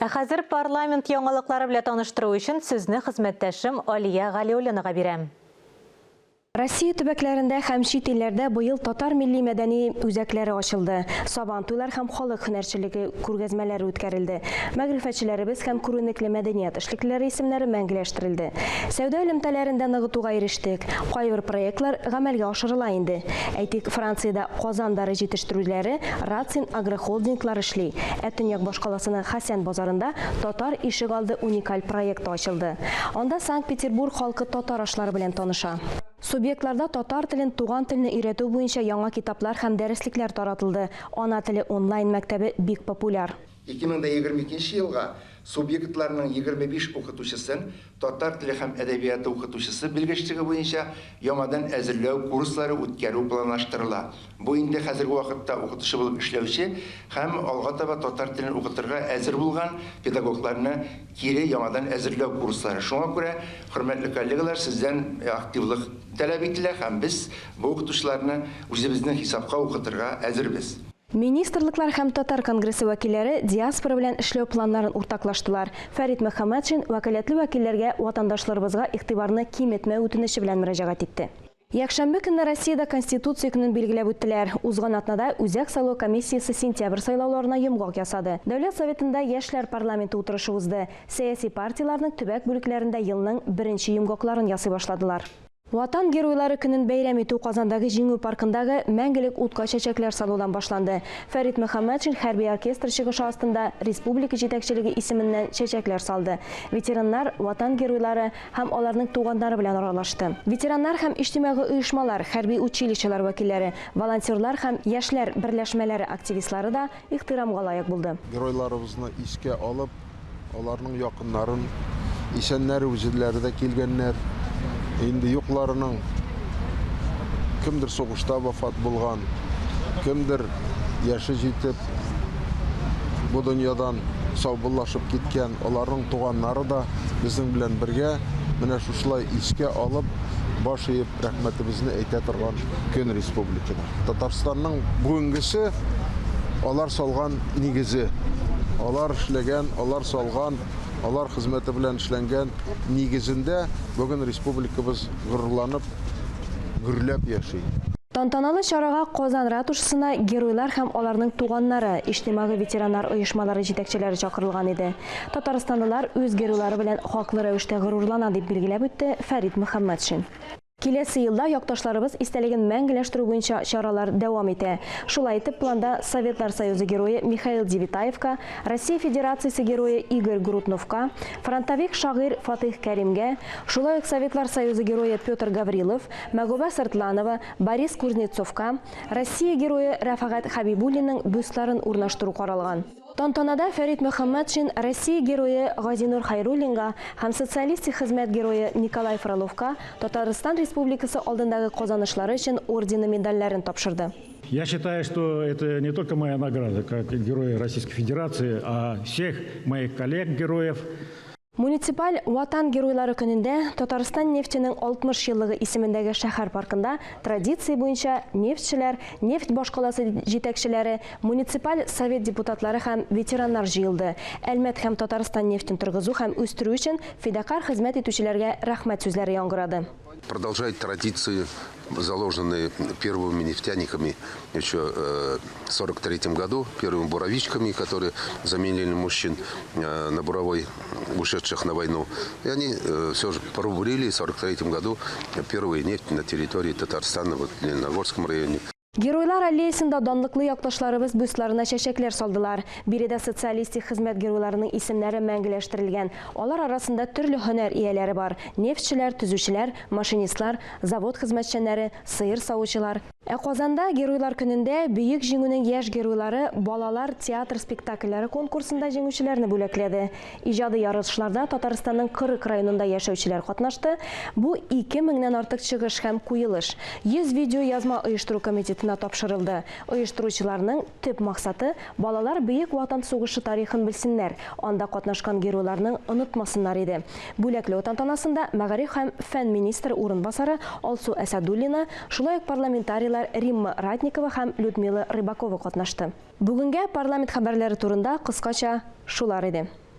Ә хәзер парламент яңалыклары белән таныштыру өчен сүзне хезмәттәшем Алия Галиуллинага бирәм. Россия төбәкләрендә һәм чит илләрдә быел татар милли-мәдәни үзәкләре ачылды, Сабантуйлар һәм халык һөнәрчелеге күргәзмәләре үткәрелде, мәгърифәтчеләребез һәм күренекле мәдәният эшлеклеләре исемнәре мәңгеләштерелде. Сәүдә элемтәләрен дә ныгытуга ирештек. Кайбер проектлар гамәлгә ашырыла инде. Әйтик, Франциядә Казан дары җитештерүләре Рацин агрохолдинглар эшли, ә төньяк башкаласының Хәсән базарында Татар ишегалды уникаль проекты ачылды. Анда Санкт-Петербург халкы татар ашлары белән таныша. Субъектларда татар телен, туган телне өйрәтү буенча яңа китаплар һәм дәреслекләр таратылды. Ана теле онлайн мәктәбе бик популяр. 2022 елга субъектларның 25 укытучысын татар теле һәм әдәбияты укытучысы белгечлеге буенча яңадан әзерләү курслары үткәрү планлаштырыла. Бу инде хәзерге вакытта укытучы булып эшләүче һәм алга таба татар телен укытырга әзер булган педагогларны кире яңадан әзерләү курслары. Шуңа күрә, хөрмәтле коллегалар, сездән активлык таләп ителә һәм без бу укытучыларны үзебезнең хисапка укытырга әзербез. Министрлыклар һәм Татар конгрессы вәкилләре диаспора белән эшләү планнарын уртаклаштылар. Фәрит Мөхәммәтшин вәкаләтле вәкилләргә ватандашларыбызга игътибарны киметмәү үтенече белән мөрәҗәгать итте. Якшәмбе көнне Россиядә Конституция көнен билгеләп үттеләр. Узган атнада Үзәк сайлау комиссиясе сентябрь сайлауларына йомгак ясады. Дәүләт Советында Яшьләр парламенты утырышы узды. Сәяси партияләрнең төбәк бүлекләрендә елның беренче йомгакларын ясый башладылар. Ватан Геройлары көнен бәйрәм итү Казандагы Җиңү паркындагы Мәңгелек утка чәчәкләр салудан башланды. Фәрит Мөхәммәтшин хәрби оркестр чыгышы астында республика җитәкчелеге исеменнән чәчәкләр салды. Ветераннар Ватан Геройлары һәм аларның туганнары белән аралашты. Ветераннар һәм иҗтимагый оешмалар, хәрби училищелар вәкилләре, волонтерлар һәм яшьләр берләшмәләре активистлары да ихтирамга лаек булды. Геройларыбызны искә алып, Аларның якыннарын, исәннәре үзләре дә килгәннәр. Инде юкларының кемдер сугышта вафат булган, кемдер яше җитеп бу дөньядан саубуллашып киткән. Аларның туганнары да безнең белән бергә менә шушылай искә алып, баш иеп рәхмәтебезне әйтә торган көн республикада. Татарстанның бүгенгесе алар салган нигезе. Алар эшләгән, алар салган, алар хезмәте белән эшләнгән нигезендә бүген республикабыз горурланып, гөрләп яши. Тантаналы чарага Казан ратушасына геройлар һәм аларның туганнары, иҗтимагый ветераннар оешмалары җитәкчеләре чакырылган иде. Татарстанлылар үз геройлары белән хаклы рәвештә горурлана, дип билгеләп үтте Фәрит Мөхәммәтшин. Киләсе елда якташларыбыз истәлеген мәңгеләштерү буенча чаралар дәвам итә. Шулай итеп, планда Советлар Союзы Герое Михаил Девятаевка, Россия Федерациясе Герое Игорь Грудновка, фронтовик шагыйрь Фатыйх Кәримгә, шулай ук Советлар Союзы Герое Петр Гаврилов, Мәгүбә Сыртланова, Борис Кузнецовка, Россия Герое Рәфәгать Хәбибуллинның бюстларын урнаштыру каралган. Тантанада Фәрит Мөхәммәтшин Россия Герое Газинур Хәйруллинга һәм Социалистик Хезмәт Герое Николай Фроловка Татарстан Республикасы алдындагы казанышлары өчен ордены медальләрен тапшырды. Я считаю, что это не только моя награда, как Героя Российской Федерации, а всех моих коллег-героев. Муниципаль Ватан Геройлары көнендә Татарстан нефтенең 60 еллыгы исемендәге шәһәр паркында традиция буенча нефтьчеләр, нефть башкаласы җитәкчеләре, муниципаль совет депутатлары һәм ветераннар җыелды. Әлмәт һәм Татарстан нефтен торгызу һәм үстерү өчен фидакарь хезмәт итүчеләргә рәхмәт сүзләре яңгырады. Продолжать традиции, заложенные первыми нефтяниками еще в 43 году, первыми буровичками, которые заменили мужчин на буровой, ушедших на войну. И они все же пробурили в 43 году первую нефть на территории Татарстана, вот в Лениногорском районе. Геройлар аллеясында данлыклы якташларыбыз бюстларына чәчәкләр салдылар. Биредә социалистик хезмәт геройларының исемнәре мәңгеләштерелгән. Алар арасында төрле һөнәр ияләре бар, нефтьчеләр, төзүчеләр, машинистлар, завод хезмәтчәннәре, сыер савучылар. Ә Казанда Геройлар көнендә Бөек Җиңүнең яшь геройлары балалар театр спектакльләре конкурсында җиңүчеләрне бүләкләде. Иҗади ярышларда Татарстанның 40 районында яшәүчеләр катнашты. Бу ике меңнән артык чыгыш һәм куелыш. 100 видеоязма оештыру комитетына тапшырылды. Оештыручыларның төп максаты, балалар Бөек Ватан сугышы тарихын белсеннәр, анда катнашкан геройларның онытмасыннар иде. Бүләкләү тантанасында мәгариф һәм фән министры урынбасары Алсу Әсәдуллина, шулай ук парламентарийлар Римма Ратникова һәм Людмила Рыбакова катнашты. Бүгенгә парламент хәбәрләре турында кыскача шулар иде.